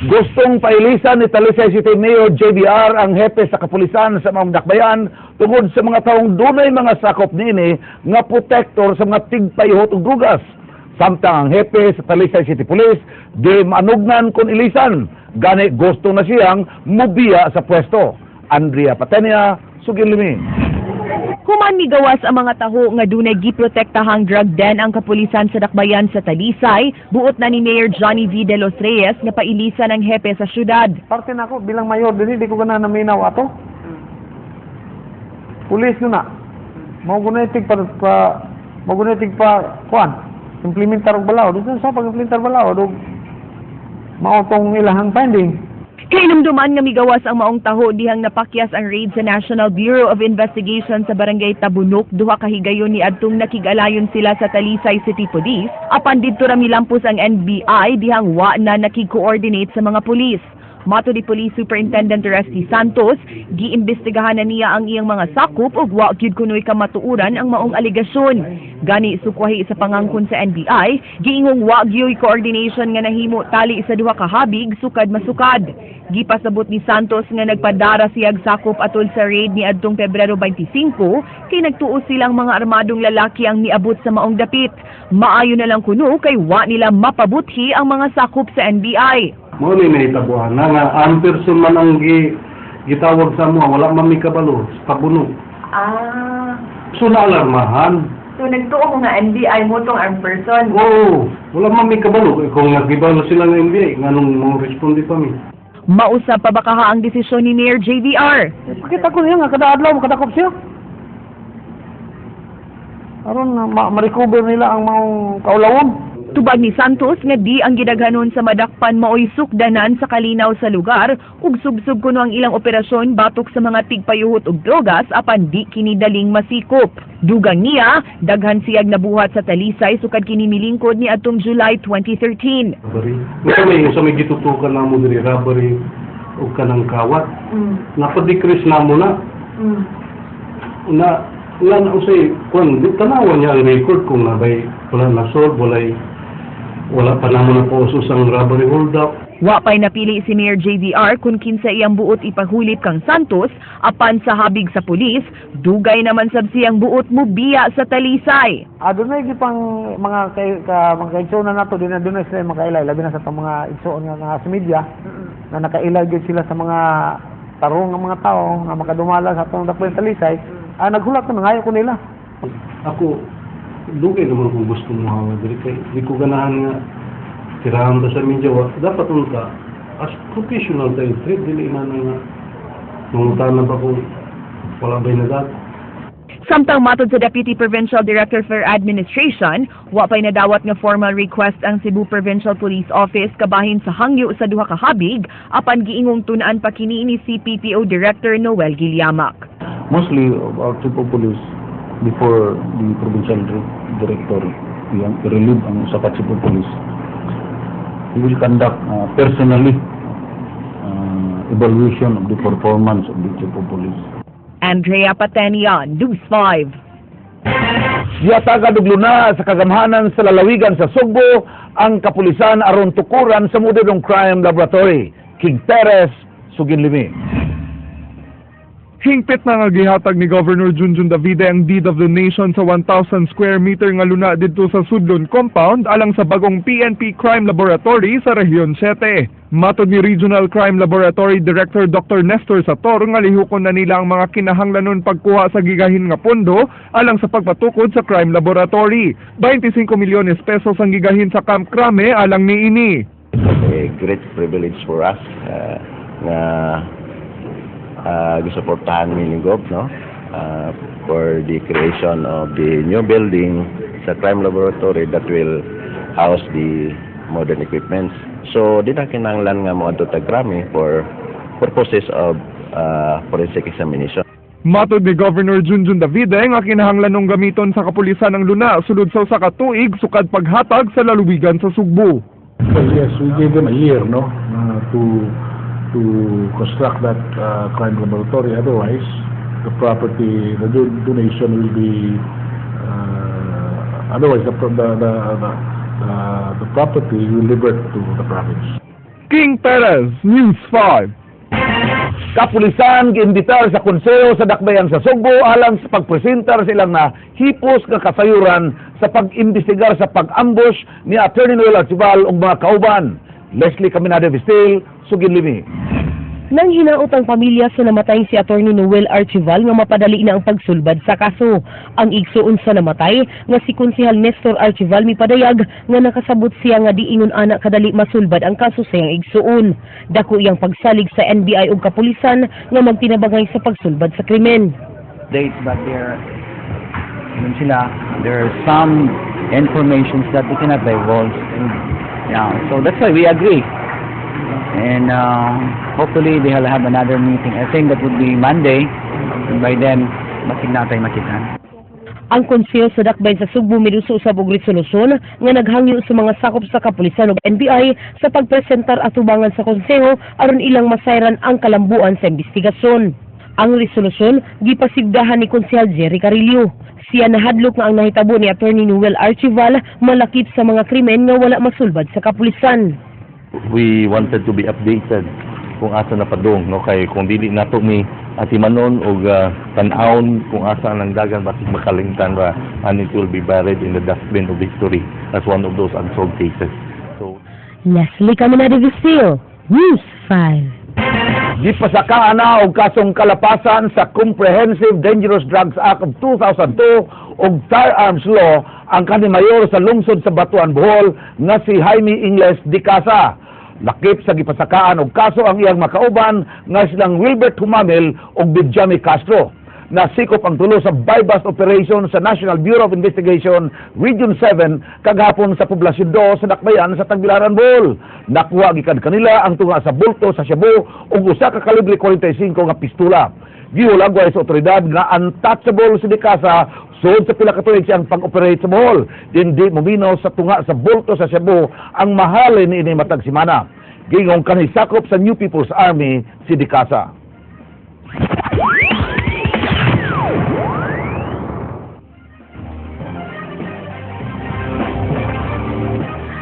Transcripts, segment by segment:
Gustong pailisan ni Talisay City Mayor JVR ang hepe sa kapulisan sa mga dakbayan tungod sa mga taong dunay mga sakop niini nga protektor sa mga tigpayuhot og drugas. Samtang ang hepe sa Talisay City Police di maanugnan kung ilisan. Gani gusto na siyang mubiya sa pwesto. Andrea Patenia, sugin limi. Human migawas ang mga taho nga dunay giprotektahang drug den ang kapulisan sa dakbayan sa Talisay, buot na ni Mayor Johnny V. De Los Reyes nga pailisan ang hepe sa syudad. Parte na ako bilang mayor dinhi, di ko ganahan naminaw ato. Pulis no na. Mao gunay tig pa mao gunay tig pa kuan. Implementar og balaod. Dito sa pag-implementar balaod og mao tong ilahang finding. Kainumduman nga migawas ang maong taho dihang napakyas ang raid sa National Bureau of Investigation sa Barangay Tabunok 2 ka higayon ni adtong nakig-alayon sila sa Talisay City Police, apan didto ra milampos ang NBI dihang wa na nakig-coordinate sa mga pulis. Matod ni Police Superintendent Resty Santos, giimbestigahan na niya ang iyang mga sakop ug wa gyud kunoy kamatuoran ang maong alegasyon. Gani sukwahi sa pangangkon sa NBI, giingong wa gyoy coordination nga nahimo tali sa duha ka habig sukad masukad. Gipasabot ni Santos nga nagpadara siyag sakop atol sa raid ni adtong Pebrero 25 kay nagtuo silang mga armadong lalaki ang miabot sa maong dapit. Maayo na lang kuno kay wa nila mapabuthi ang mga sakop sa NBI. Mao ni nahitabuhan na nga ang person man ang gitawag sa amo, wala man mi kabalo sa Tabunok. Ah, So naalarmahan. So nagtuo ko nga NBI mo tong armed person. Oo, wala man mi kabalo. Eh, kung nagibalo sila ng NBI, nganong mo responde pa mi? Mausap pa ba kaha ang desisyon ni Mayor JVR? Pakita ko niya nga kada adlaw makadakop siya. Aron na ma-recover nila ang maong kaulawon. Tubag ni Santos nga di ang gidaghanon sa madakpan maoy sukdanan sa kalinaw sa lugar ug subsob kuno ang ilang operasyon batok sa mga tigpayuhot og drogas, apan di kini daling masikop. Dugang niya, daghan siyag nabuhat sa Talisay sukad kini milingkod ni adtong July 2013. Robbery. Unsa may gitutukan namo diri, robbery ug kanang kawat. Napa-decrease namo na. Na wala na usay kuan di tanawa niya ang record kung nabay wala na solve, wala pa namo na pausos ang robbery hold up. Wa pa'y napili si Mayor JVR kung kinsa iyang buot ipahulip kang Santos, apan sa habig sa pulis, dugay naman sab siyang buot mubiya sa Talisay. Adunay gipang mga kay ka, mga kaigsoon na nato din na dunay sila makailay, labi na sa atong mga igsoon nga sa media na nakailay gyud sila sa mga tarong nga mga tao nga makadumala sa atong dakbayan Talisay. Naghulat na nangayo ko nila. Ako, dugay naman kung gusto mo hawa diri kay di ko ganahan nga tirahan ba sa media. Wa dapat unta as professional tayo treat, dili na nga mangutana ba kung wala ba'y nadat. Samtang matod sa Deputy Provincial Director for Administration, wa pa'y nadawat nga formal request ang Cebu Provincial Police Office kabahin sa hangyo sa duha ka habig, apan giingong tun-an pa kini ni CPPO Director Noel Gilliamac. Mostly our chief of police, before the provincial director iyang i-relieve ang usa ka chief of police, he will conduct personally evaluation of the performance of the chief of police. Andrea Patenia, News 5. Gihatagan og luna sa kagamhanan sa lalawigan sa Sugbo ang kapulisan aron tukuran sa modernong crime laboratory. King Perez, sugin limi. Hingpit na nga gihatag ni Governor Junjun Davide ang deed of donation sa 1,000 square meter nga luna didto sa Sudlon Compound alang sa bagong PNP Crime Laboratory sa Rehiyon 7. Matod ni Regional Crime Laboratory Director Dr. Nestor Sator nga lihukon na nila ang mga kinahanglanon pagkuha sa gigahin nga pondo alang sa pagpatukod sa Crime Laboratory. 25 milyones pesos ang gigahin sa Camp Crame alang niini. It's a great privilege for us nga gisuportahan mi ni Gov, no, for the creation of the new building sa crime laboratory that will house the modern equipments. So di na kinahanglan nga moadto tag Crame for purposes of forensic examination. Matod ni Governor Junjun Davide nga kinahanglanong gamiton sa kapulisan ang luna sulod sa usa ka tuig sukad paghatag sa lalawigan sa Sugbo. Well, yes, we gave them a year, no, to construct that crime laboratory. Otherwise, the property, the donation will be, otherwise the property will revert to the province. King Perez, News 5. Kapulisan giimbitar sa Konseho sa Dakbayan sa Sugbo alang sa pagpresentar sa ilang na hipos nga kasayuran sa pag-imbestigar sa pag-ambush ni Attorney Noel Archival ug mga kauban. Leslie Caminada Vistil, Sugin Limi. Nang hinaot ang pamilya sa namatay si Attorney Noel Archival nga mapadali na ang pagsulbad sa kaso. Ang igsuon sa namatay nga si Konsehal Nestor Archival mipadayag nga nakasabot siya nga diingon ana kadali masulbad ang kaso sa iyang igsuon. Dako iyang pagsalig sa NBI ug kapulisan nga magtinabangay sa pagsulbad sa krimen. Date, but there yun sila, there are some informations that we cannot divulge. Yeah, so that's why we agree. And hopefully they'll have another meeting. I think that would be Monday. And by then, basig na tayo makita. Ang konseho sa Dakbayan sa Sugbo miduso usab og resolusyon nga naghangyo sa mga sakop sa kapulisan ug NBI sa pagpresentar atubangan sa konseho aron ilang masayran ang kalambuan sa investigasyon. Ang resolusyon gipasigdahan ni Konsehal Jerry Carillo. Siya nahadlok nga ang nahitabo ni Attorney Noel Archival malakip sa mga krimen nga wala masulbad sa kapulisan. We wanted to be updated kung asa na padung, no, kay kung dili nato mi atimanon og tan-awon kung asa ang dagan, basig makalingtan ra and it will be buried in the dustbin of history as one of those unsolved cases. So Leslie Caminada Vistil, News 5. Gipasakaan na og kasong kalapasan sa Comprehensive Dangerous Drugs Act of 2002 ug Firearms Law ang kanhi mayor sa lungsod sa Batuan, Bohol nga si Jaime Ingles de Casa. Lakip sa gipasakaan og kaso ang iyang makauban nga silang Wilbert Humamil ug Benjamin Castro. Nasikop ang tulo sa buy-bust operation sa National Bureau of Investigation Region 7 kagahapon sa Poblasyon 2 sa Dakbayan sa Tagbilaran, Bohol. Nakuha gikan kanila ang tunga sa bulto sa shabu ug usa ka kalibre 45 nga pistola. Gihulagway sa otoridad nga untouchable si De Casa sud sa pila ka tuig siyang pag-operate sa Bohol. Dindi mominaw sa tunga sa bulto sa shabu ang mahalin niini matag semana. Gingong kanhi sakop sa New People's Army si De Casa.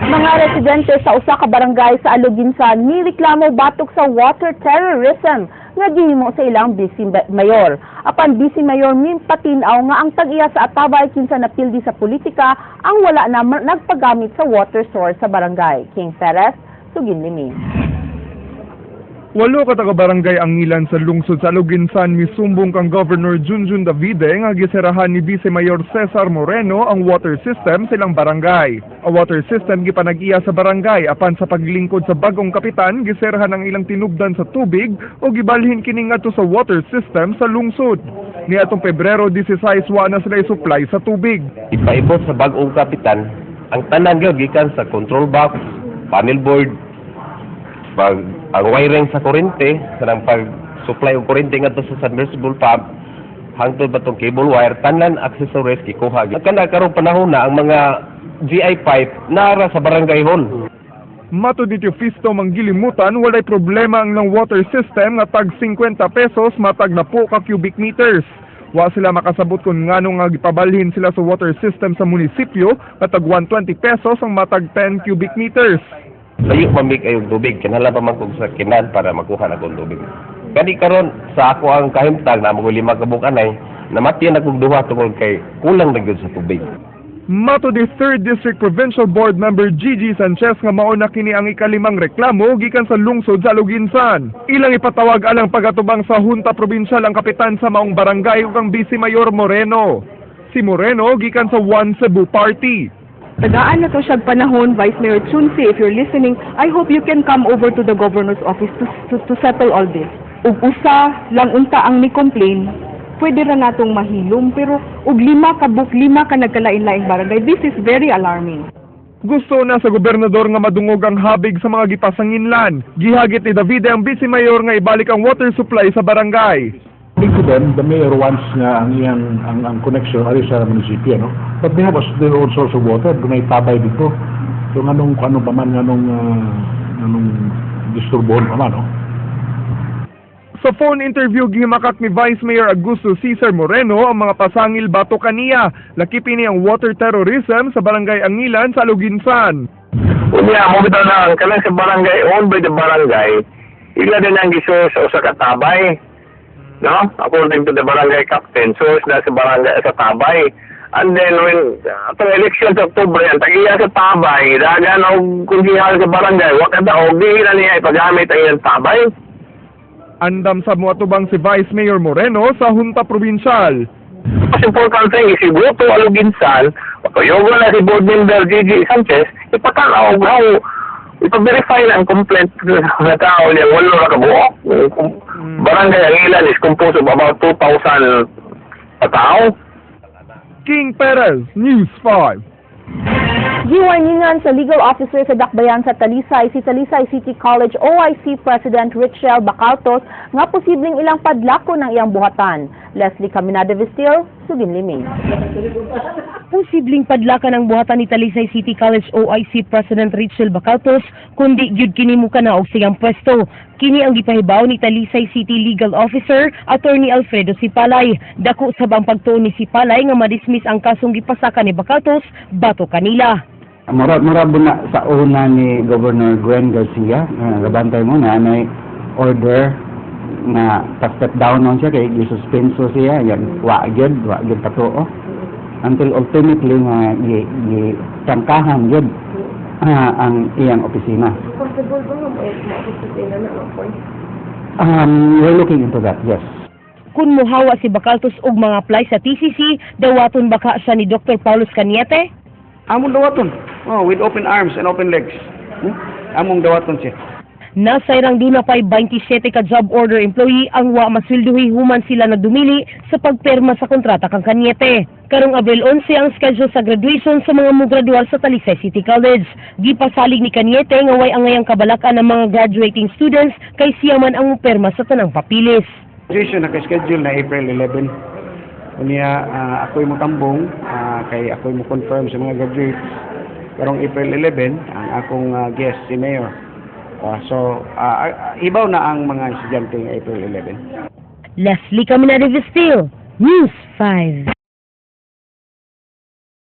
Mga residente sa usa ka barangay sa Aloguinsan nireklamo batok sa water terrorism nga gihimo sa ilang vice mayor. Apan vice mayor mimpatin-aw nga ang tag-iya sa atabay kinsa napildi sa politika ang wala na nagpagamit sa water source sa barangay. King Perez, Sugin Limi. 8 ka taga-barangay Angilan sa lungsod sa Aloguinsan misumbong kang Governor Junjun Davide nga giserahan ni Vice Mayor Cesar Moreno ang water system sa ilang barangay. Ang water system gipanag-iya sa barangay, apan sa paglingkod sa bagong kapitan, giserahan ang ilang tinubdan sa tubig o gibalhin kini ngadto sa water system sa lungsod. Niadtong Pebrero 16, wa na sila supply sa tubig. Ipaibot sa bag-ong kapitan ang tanan gyud, gikan sa control box, panel board, pag ang wiring sa kuryente, kanang pag supply og kuryente ngadto sa submersible pump, hangtod ba tong cable wire, tanan accessories gikuha. Kana karong panahon na ang mga GI pipe nara sa barangay hall. Matod ni Teofisto Manggilimutan, walay problema ang ilang water system nga tag 50 pesos matag na po ka cubic meters. Wa sila makasabot kung ngano nga gipabalhin sila sa water system sa munisipyo nga tag 120 pesos ang matag 10 cubic meters. Layo man mig ayong tubig, kinahanglan pa man kog sa kinan para makuha na kong tubig. Kani karon sa ako ang kahimtang na mo 5 ka buok anay, namatian akong duha tungod kay kulang na gyud sa tubig. Matod ni 3rd District Provincial Board Member Gigi Sanchez nga mao na kini ang ikalimang reklamo gikan sa lungsod sa Aloguinsan. Ilang ipatawag alang pagatubang sa Junta Provincial ang kapitan sa maong barangay ug ang Vice Mayor Moreno. Si Moreno gikan sa One Cebu Party. Tagaan na to siya panahon, Vice Mayor Chunsi, if you're listening, I hope you can come over to the governor's office to settle all this. Ug usa lang unta ang ni-complain, pwede ra natong mahilom, pero ug 5 ka buk, 5 ka nagkalain-laing barangay, this is very alarming. Gusto na sa gobernador nga madungog ang habig sa mga gipasanginlan. Gihagit ni Davide ang Vice Mayor nga ibalik ang water supply sa barangay. According to them, the mayor wants nga ang iyang ang connection ari sa munisipyo, no? But they have their own source of water, dunay tabay dito. So nganong ano pa man, nganong disturbon pa man, no? Sa phone interview, gihimakak ni Vice Mayor Augusto Cesar Moreno ang mga pasangil batok kaniya. Lakip ini ang water terrorism sa barangay Angilan sa Aloguinsan. Unya, mao bitaw na ang kanang sa barangay, owned by the barangay, ila din ang gisource sa usa ka tabay. No? According to the barangay captain, source na sa barangay sa tabay. And then when atong election sa Oktubre, ang tag-iya sa tabay, dagan og konsehal sa barangay, wa ka daog, di na niya ipagamit ang iyang tabay. Andam sa moatubang si Vice Mayor Moreno sa Junta Provincial. Most important thing is you go to Aloguinsan, patuyogon na si board member Gigi Sanchez, ipatanaw how, ipa-verify na ang complaint na tao niya, walo na kabuok. Barangay Angilan is composed of about 2,000 tao. King Perez, News 5. Giwarningan sa legal officer sa Dakbayan sa Talisay si Talisay City College OIC President Richel Bacaltos nga posibleng ilang padlako ng iyang buhatan. Leslie Caminada Vestil, Sugin Liming. Posibleng padlakan ang buhatan ni Talisay City College OIC President Richel Bacaltos kundi gyud kini mukanaog sa iyang pwesto. Kini ang gipahibaw ni Talisay City Legal Officer Attorney Alfredo Sipalay. Dako sab ang pagtuon ni Sipalay nga madismiss ang kasong gipasaka ni Bacaltos batok kanila. Mura na sa una ni Governor Gwen Garcia, nga gabantay mo na anay order na pa-step down nun siya kay gisuspenso siya yan, wa gyud patuo until ultimately nga gi trangkahan gyud ang iyang opisina. Possible ba nga mo na ang point? We're looking into that, yes. Kung muhawa si Bacaltos og mga apply sa TCC, dawaton ba ka siya ni Dr. Paulos Cañete? Among dawaton. Oh, with open arms and open legs. Among dawaton siya. Nasayrang duna pa'y 27 ka job order employee ang wa masweldohi human sila nagdumili sa pagperma sa kontrata kang Cañete. Karong Abril 11 ang schedule sa graduation sa mga mugraduar sa Talisay City College. Gipasalig ni Cañete nga way angayang kabalakan ng mga graduating students kay siya man ang muperma sa tanang papilis. Graduation naka-schedule na April 11. Unya ako'y motambong kay ako'y mo confirm sa mga graduates karong April 11, ang akong guest si Mayor. So ibaw na ang mga estudyante ng April 11. Leslie Caminada Vestil, News 5.